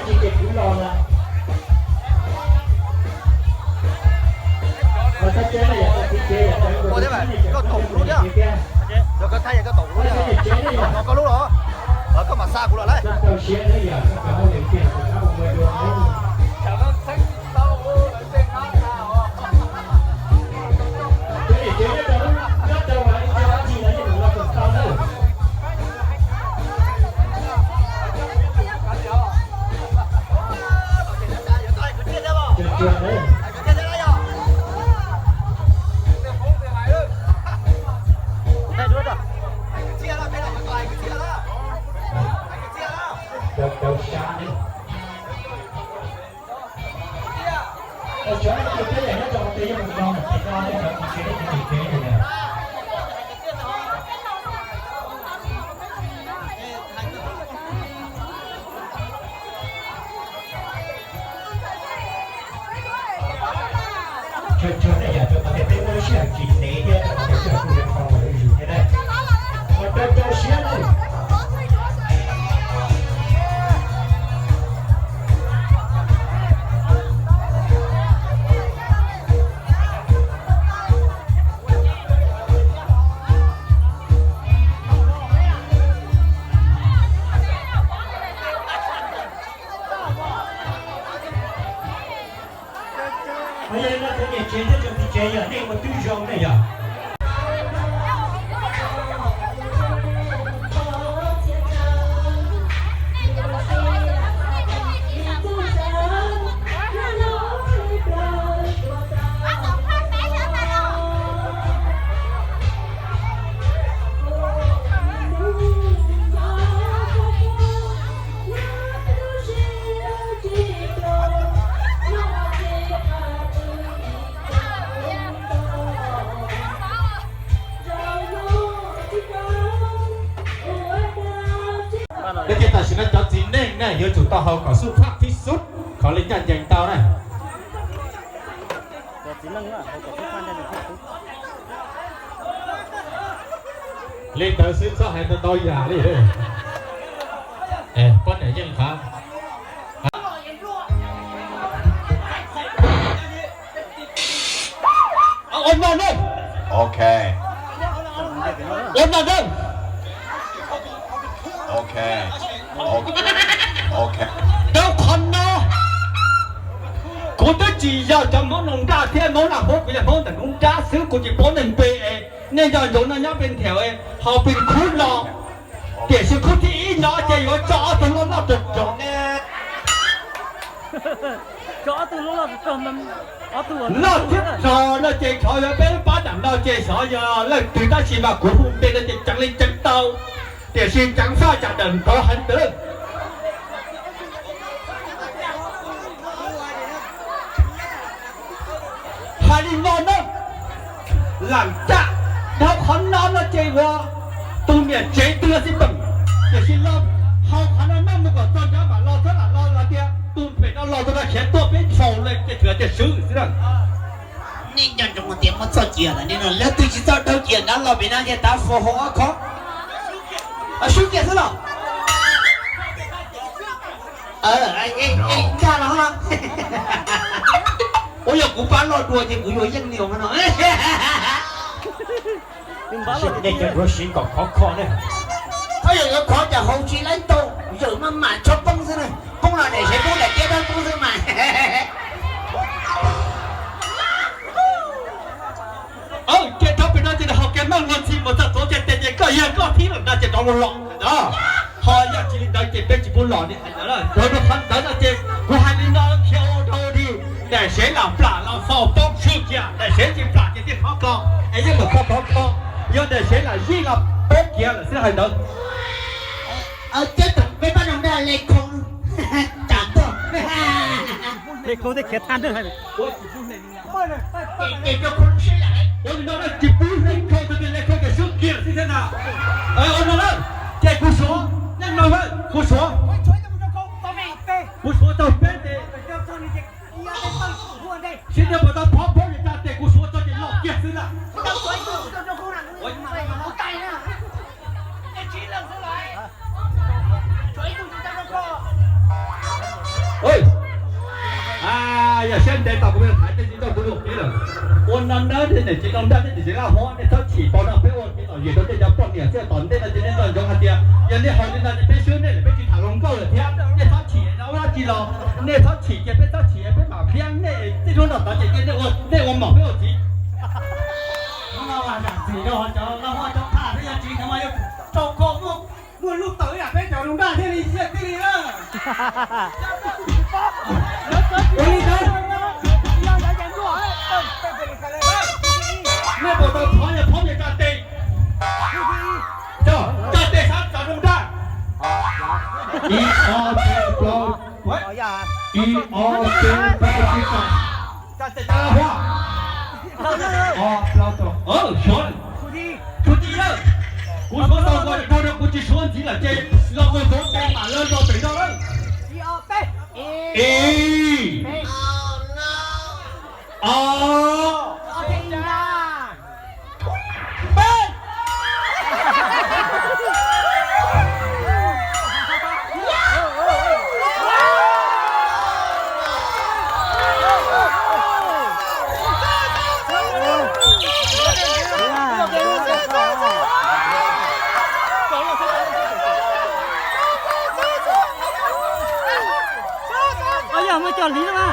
Ua thiab mas, koj tom kuv lub thiab. Yog koj thaj yog koj tom kuv lub thiab. No koj lub los, koj mam xa kuv los lauj. Tsuag tsuag nej yog rau qhov tias peb muaj lub sij hawm tsis ntev thiab rau qhov tias kuj yog qhov uas lawv yug thiab na. Ua rau rau siab nawb. Yog li no cov niam tsev thiab cov txiv tsev yog nej ua twb zoo ne yog. Ces tam sim no cov txiv neej na yuav tsum tau haus kom xub phaj tib xub, kom li ncaj ncees tau na. Li ntawd xwb txhob hais ntau ntau yam li. Poj niam yeej qhav. Ua no na. Ua no na. Rau qhov no kuv twb tsis yog cov Hmoob Noog Daj thiab Hmoob Laj Huab, kuv yog Hmoob ntawm Hmoob Dab xwb, kuv tsis paub neeg npe es nej nco ntsoov no nyob pem Ntheb es ho pem khub no, tiam sis khub thib ib no ces yuav tso ob tug loj loj rog rog. Loj thiab rog no ces xyov yog peb pab nram no ces xyov yog leej twg tab sis mas kuv hu npe no ces ceev li ceev tau, tiam sis ceev faj cas dawm nrov heev ntawd. Hais li no na, lam caj dhau qhov no no ces ua tus niam tsev twg los xij peem, tiam sis los hauv qhov no noj mus kom txog nrad mam los txhob lam los los tias tus pem no los tus no khiav tuaj peb txhaum li ces txhua tias swb xwb na. Nej nco ntsoov tias muaj txoj cia ntawm nej no, leej twg tsis txawj dhau cia nrad los pem no ces tav fo hauv ob khob, swb kiag xwb los. Nkag los, ua yog kuv pab loj dua ces kuv yuav yeej li no. Nej cov duav siv kom khov kho ne. Thov yawm yuav khov cas hauv tsis laib tau, yawm maj mam tshov poob xwb na. Poob los daim sev poob daim tiab poob xwb mas. Ces rau pem no ces hau kev meej luag ntxhi mus txog tuav ces tes ces koj yog koj thib lawm ntag ces rov los los. Ho yog tsis li ntawd ces peb tsis pub los li hais ntawd. Rau rau qhov ntawd no ces kuv hais li no khiav ua rau di, daim sev lam plam los xaus poob swb kiag, daim sev tsis plam ces thiaj khov kho, es yeej lam kho khov kho. Yog daim sev lam zij los poob kiag lawm xwb hais ntawd. Peb pab noog daj le khoo, tsam tuaj. Le khoo thiaj khiav thaj neeg. Ua li no tsis pub le khoo, tag kis le khoo ces swb kiag xwb thiab na. Ua no na, ces kuv suav, yeej no na, kuv suav, kuv suav tau peb tes, sib ntiag puas tau phob phob li cas tes kuv suav tau ces los kiag xwb na. Ua li no na, ua li no na. Siab ntev tau kuv me thaiv tej tsis tau kuv luag kev lawm. Ua no nawb, niam txiv Looj Nraj thiab niam txiv Laj Huab, nej txhob chim pab no, peb ua kev lom zem rau tej cov poj niam xwb. Tom ntej no ces nej nco ntsoov hais tias yog nej haus li no ces peb swb nej lawm, peb tsis tham hluas nkauj lawm thiab. Nej txhob chim no ua dab tsi los nej txhob chim, ces peb txhob chim, peb mam pliag nej tej lub nrog tod ces nej ua, nej ua mom peb ua txiv. Hnub no mas zam txim rau cov Laj Huab cov phaj thiab, yog tsis ntawd mas yuav raug kho muaj, muaj lub tawm ib yam peb cov Looj Nraj thiaj li, thiaj li na. Ua li ntawd, nej puas tau thov yog thov niam tsa tes, tsa tes sab tsa Looj Nraj. Ib ob peb plaub, ib ob peb plaub tsib rau. Tsa tes tsa Laj Huab. Ob plaub rau, suav, suav ti lawm. Kuv suav tau ko rau rau kuv tsis suav ntxiv lawm ces los mus suav tes mam lawv rau pem rau lawm. Ib, ob, peb. Yog muaj cov hliv na.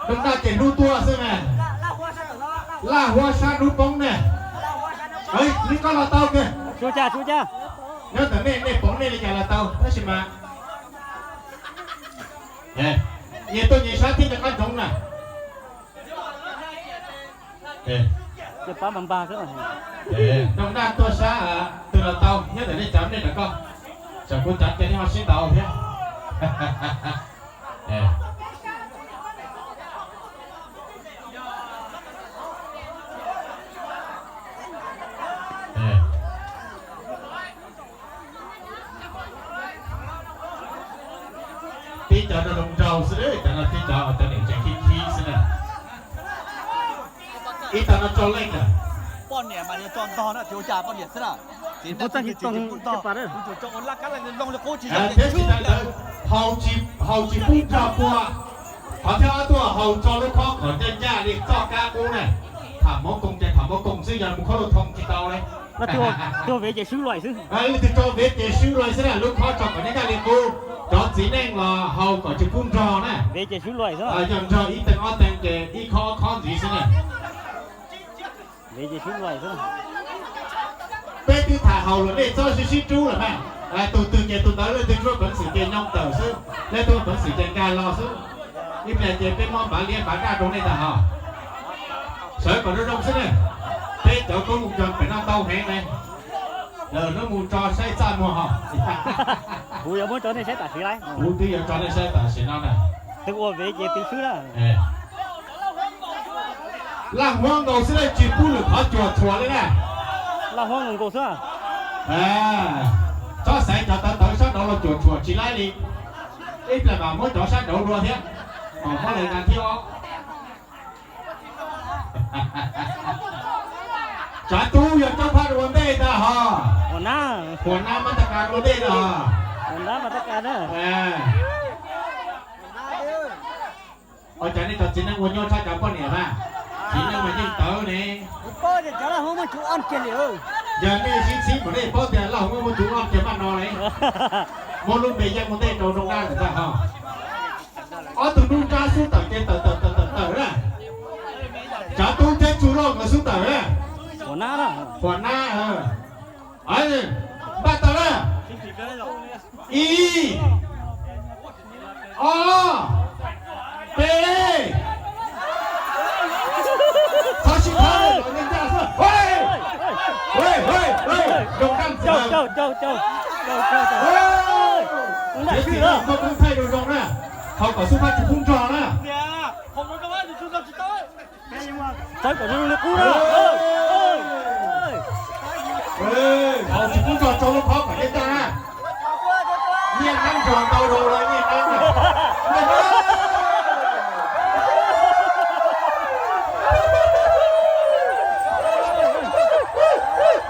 Looj Nraj ces hnub tuaj xwb na. Laj Huab sab hnub poob na. Neb koj los tau kiag. Nyob ntawm nej, nej poob nej li cas los tau, tab sis mas nyias tuaj nyias sab thiab, nco qab ntsoov na. Looj Nraj tuaj sab twg los tau, nyob ntawm nej cov nej ntawm koj. Tsam kuv cov ces nej ho sib ntaus thiab. Tib cov no zoo nraug xwb, cov no tib cov, cov niam tsev khib khib xwb na. Ib tag no tso leej lawm. Poj niam mas yuav tso ntog na, tsis ua cas poj niam xwb na. Thiab tsis tas ntawd, haus tsis pub nrog pua, qhov thib ob tuaj haus tso lub khob kom ncaj ncaj li txoj kab qub na. Tham Hmoob Koos ces tham Hmoob Koos xwb, yog mus khob luaj thoo tsis tau li. Leej twg tso vev ces swb luag xwb na, lub khob tso kom ncaj ncaj li qub. Cov txiv neej los haus kom tsis pub nrog na. Yog nrog ib teev ob teev ces ib khob ob khob ntxiv xwb na. Peb twb tham haus luag nej txhob sib sib rub lawm mas. Tus twg ces tus ntawd, leej twg tsuab peev xwm ces nyoo tawm xwb, leej twg peev xwm ces nkag los xwb. Ib pliag ces peb muab npav liab npav daj rau nej tag hos. Sawv kom zoo zoo xwb na. Peb cov koob mus nrog pem no ntau heev ne. Lawv mus tso saib txaj muag hos. Kuv yuav muab tso nej saib tam sim lawm. Kuv twb yuav tso nej saib tam sim no na. Twg ua vev ces twg swb na. Laj Huab nkaus xwb na, tsis pub lwm qhov cuam tshuam li na. Laj Huab nkaus xwb. Txhob xaiv cov tawv tawv sab nraud los cuam tshuam tsis laib li. Ib pliag mam muab cov sab nraud dua thiab, mam muab lawv nqa thiab os. Tsav tub yog coob phaj dua ntej ntag hos. Huas nab mas tas kas dua ntej ntag hos. Ua cas nej cov txiv neej ua nyuaj tshaj cov poj niam mas? Txiv neej mas yeej tawv ne. Yog nej sib txhib mas nej paub tias Laj Huab muaj tus ob kiag maj no li. Muab lub npe yeej ua ntej rau zoo dab ntawm ntag hos. Ob tug nruj nrab xub tawm ces tawm tawm tawm tawm tawm na. Tsav tub thiab Txuj Lauj nkawd xub tawm na. Huas nab, npaj tawm na. Ib, ob, peb. Txhob sib thab, los nej ncaj xwb. Zoo raj ntxiv. Caug, caug, caug, caug. Ua ntej txiv no muaj koob thaij zoo zoo na, thov kom xub thawj tsis pub nrog na. Txawb kom zoo li qub na. Thov tsis pub nrog tso lub khob kom deb deb na. Nyiaj nab nrog ntau dhau los nyiaj nab na.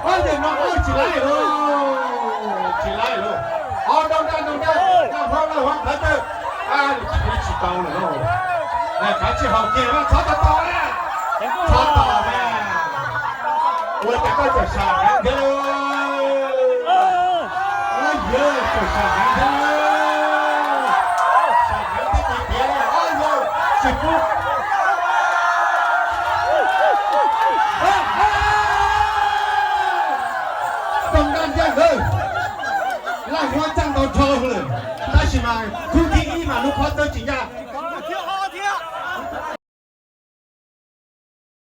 Ob yawg no tsis laib lauj, tsis laib lauj. Ob nrog nrog nrog nrog, nrog hlob nrog hlob qhov twg. Tsis tau lawm lauj. Kav tsij haus kiag, txhob tau tau na. Txhob tau na. Ua cas koj txawm sam heev thiab lauj? Ua yawg txawm sam heev thiab lauj? Sam heev thiab tiag tiag li ob yawg. Tsis pub. Txoom dab ntxwg, Laj Huab txaj ntaus nrho lawm, tab sis mas khub thib ib mas lub khob txawb tsis ncaj.